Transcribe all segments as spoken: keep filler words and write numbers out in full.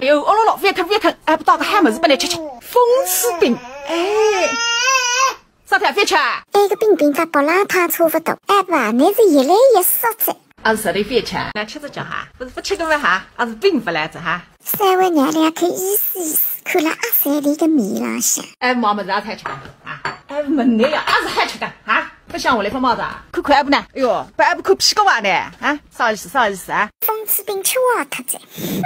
哎呦，哦咯咯，覅看覅看，哎，倒个好物事拨倷吃吃，风湿病。哎，啥体覅吃啊？埃个病病法帮辣汤差勿多，哎爸，倷是越来越缩哉。阿是实在覅吃啊？那吃只脚哈，勿是勿吃个嘛哈，阿是病勿来哉哈。稍微让两口意思意思，看了阿三里个面浪向。哎，妈妈是阿才吃个啊？哎，问倷呀，阿是还吃个啊？勿想我来帮忙的啊？看看阿婆呢？哎哟，拨阿婆看屁股坏呢啊？啥意思？啥意思啊？风湿病吃坏脱哉，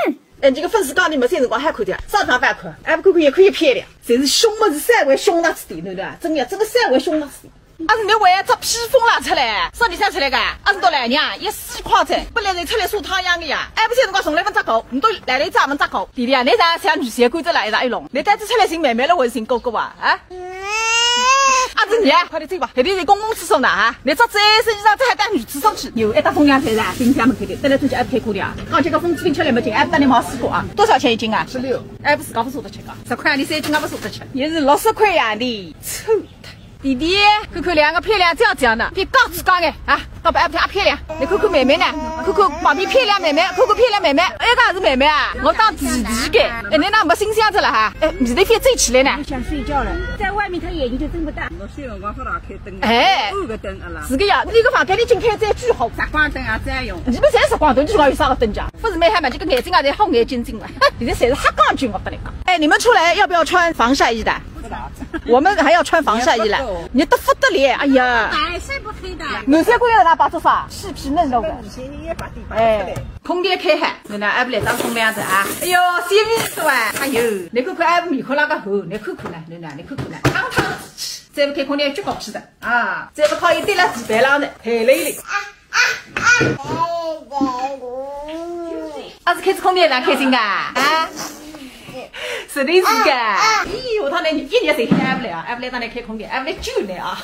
哼！ 哎，搿个粉丝讲倷没三辰光还看的，啥地方勿好看？哎，看看也可以漂亮，侪是凶么是三围凶那次的，对不对？真的，真的三围凶那次的。阿是倷为只披风拉出来，啥地方出来个？阿是到来娘，一死快哉，本来是出来晒太阳的呀。哎，勿三辰光从来勿扎过，倷都来了一只勿扎过。弟弟啊，倷啥像女仙官子来一只一笼，倷带仔出来寻妹妹了，还是寻哥哥啊？啊？ 阿是倷啊，快点走吧，搿里是公共厕所呢哈，倷着这身衣裳，这还带女厕所去？有，哎，大风凉菜噻，冰箱门口的，等下出去还不开空调啊？刚才个风吹进来没进，还不带你忙死过啊？多少钱一斤啊？十六。哎，勿是，搞勿舍得吃个，十块你三斤也勿舍得吃，也是六十块呀，你臭的。弟弟，看看两个漂亮这样这样的，比高子高哎啊！ 搞不，哎，不漂亮，倷看看妹妹呢，看看旁边漂亮妹妹，看看漂亮妹妹，哎，搿也是妹妹啊，我当弟弟个，哎，倷哪没心想着了哈？哎，你的覅走起来呢？想睡觉了，在外面他眼睛就睁不大。我睡辰光勿大开灯，哎，暗个灯啊啦。是个呀，倷个房间里进开只最好。日光灯啊，这样用。你们侪日光灯，你说有啥个灯讲？勿是蛮好嘛，搿个眼睛啊，侪好眼睛睛嘛。现在侪是瞎讲句，我跟你讲。哎，你们出来要不要穿防晒衣的？ 我们还要穿防晒衣了，热得不得了。热得不得了，哎呀。白晒不黑的。男三官要拿把做啥？细皮嫩肉的。哎，空调开开，侬哪还不来当冲凉子啊？哎呦，洗面奶啊！哎呦，倷看看，哎，面孔那个厚，倷看看呢，侬哪，倷看看呢，汤汤仔，再不开空调就搞不起的啊！再不靠一点了，地板上的，太累了。 阿是开只空调哪开心个啊？是的是个。咦，下趟呢，一年侪开阿不来啊，阿不来当然开空调，阿不来救你啊。